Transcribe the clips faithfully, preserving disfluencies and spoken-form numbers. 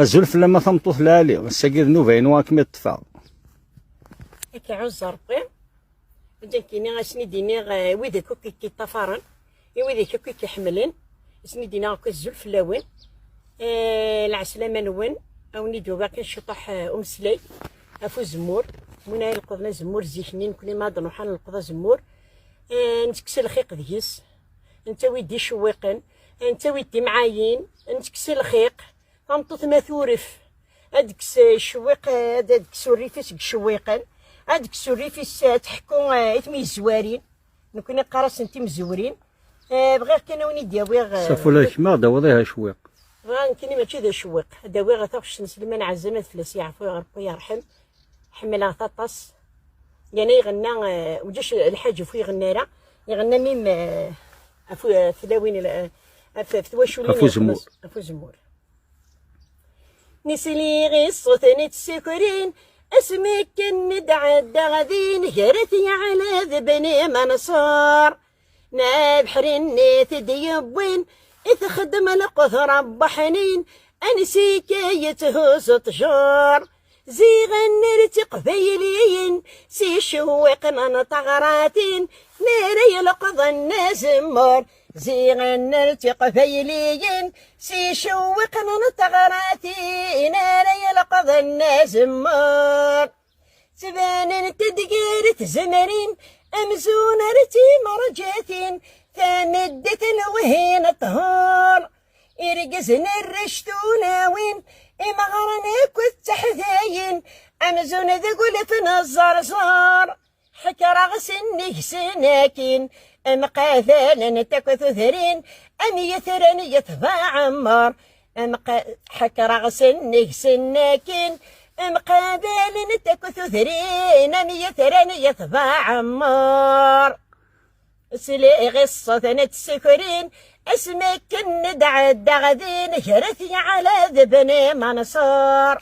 Azul fell-am a tameṭṭut lɛali, ass-agi d nnuba-inu ad kem-id-ṭṭfeɣ. Ad k-iɛuzz Ṛebbi. Nekkini ad sen-id-iniɣ, eh, wid akk i k-iṭṭafaren, i wid akk i k-iḥemmlen, ad sen-id-iniɣ akk azul fell-awen. Eh, lɛeslama-nwen, a wen-id-uɣeɣ kan ciṭuḥ, eh, umeslay ɣef uzemmur. Win ara ileqḍen azemmur zik-nni, nekkni ma ad nruḥ ad nleqḍ azemmur, eh, nettekkes lxiq deg-s, nettawi-d icewwiqen, nettawi-d timɛayin, nettekkes lxiq. Tameṭṭut ma turef, ad d-tekkes icewwiq, ad d-tekkes urrif-is deg icewwiqen, ad d-tekkes urrif-is, eh, tḥekku, eh, i tmizwarin. Nekkni qqar-asen timezwrin. Eh, bɣiɣ kan a wen-id-awiɣ, eh, s ula d kemm ad d-tawiḍ ih acewwiq. Bɣiɣ nekkini mačči d acewwiq. Ad d-awiɣ taɣect n Sliman Ɛazam, ad fell-as yeɛfu Ṛebbi yerḥem. Ḥemmleɣ-t aṭas. Yerna iɣenna, eh, ulac lḥaǧ ur iɣenna ara. Iɣenna mim, eh, ɣef, eh, tlawin, eh, ɣef, ɣef twaculin, ɣef uzemmur. Ɣef uzemmur. Nesli i ṣṣut n tsukrin, asmi akken d-ɛeddaɣ din, gar At Yeɛla d Bni Manṣur. Abeḥri-nni t-id-yewwin, i txeddem lqut Ṛebbaḥnin, ansi akka yetthuzzu ṭṭjur. Ziɣen ar d tiqbayliyin, s icewwiqen n teɣratin, nara yeleqḍen azemmur. Ziɣen ar d tiqbayliyin, s icewwiqen n teɣratin, ara yeleqḍen azemmur. Ttbanent-d gar tzemrin, amzun ar d timerǧatin, tameddit n lwehhi n ṭṭhur. Irgazen, arrac, tulawin, imeɣran akked teḥdayin, amzun d agulef n ẓerẓer. Ḥekreɣ s nnig-sen akin, mqabalen-t akk tudrin, am yetran yetbeɛ Ɛmer. Mqa-, ḥekreɣ s nnig-sen akin, mqabalen-t akk tudrin, am yetran yetbeɛ Ɛmer. Sliɣ i ṣṣut n tsukrin, asmi akken d-ɛeddaɣ din, gar At Yeɛla d Bni Manṣur.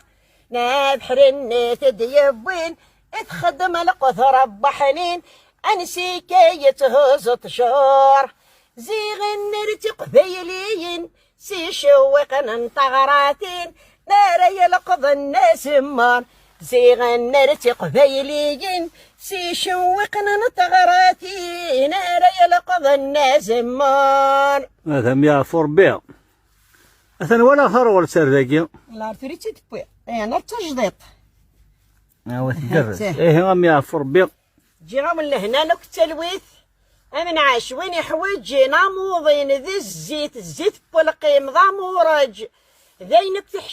Abeḥri-nni t-id-yewwin, i txeddem lqut Ṛebbaḥnin, ansi akka yetthuzzu ṭṭjur. Ziɣen ar d tiqbayliyin, s icewwiqen n teɣratin, ara yeleqḍen azemmur. Ziɣen ar d tiqbayliyin, s icewwiqen n teɣratin, ara yeleqḍen azemmur. Ad am yeɛfu Ṛebbi. Atan walaɣ taṛewwalt ar dagi. Walaɣ tura i tt-id-tewwi. Ihi, d tajdiṭ. Awa tgerrez. Ihi, am yeɛfu Ṛebbi. Ǧǧiɣ-awen lehna akk d talwit. Amenɛac, win iḥwaǧen amuḍin d zzit, zzit n welqim, d amuṛeǧ, d ayen akk tiḥ-,